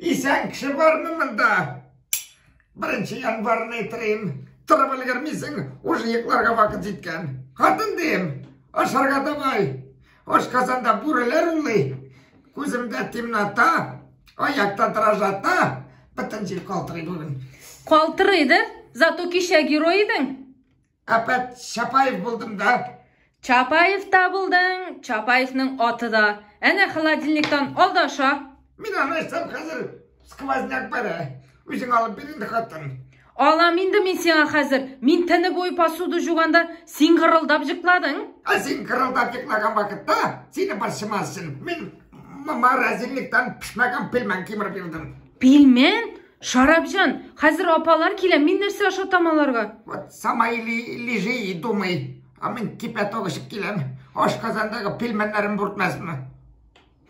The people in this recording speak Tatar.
Исән кеше бармы монда? Беренче январны әйтерим. Торып өлгермисең, уже йокларга вакыт җиткән. Хатын дим, ашарга давай. Ашказанда бүреләр улый. Күземдә темнота, аякта дрожата. Бөтен җир калтырый бүген. Калтырый да, зато кичә герой идең. Опять Чапаев булдым да. Чапаев та булдың, Чапаевның аты да. Әнә холодильниктан ал да аша. Мин аны эчсәм хәзер сквозняк бәрә. Үзең алып бир инде, хатын. Алам инде мин сиңа хәзер. Мин төне буе посуда жуганда син гырылдап җыкладың. Ә син гырылдап йоклаган вакытта сине борчымас өчен мин морозильниктан пешмәгән пельмән кимереп йөрдем. Пельмән? Шарапҗан, хәзер апалар килә, мин нәрсә ашатам аларга? Вот сама и лежи и думай. А мин кипяток эчеп киләм. Ашказандагы пельменнәрем бүртмәсме?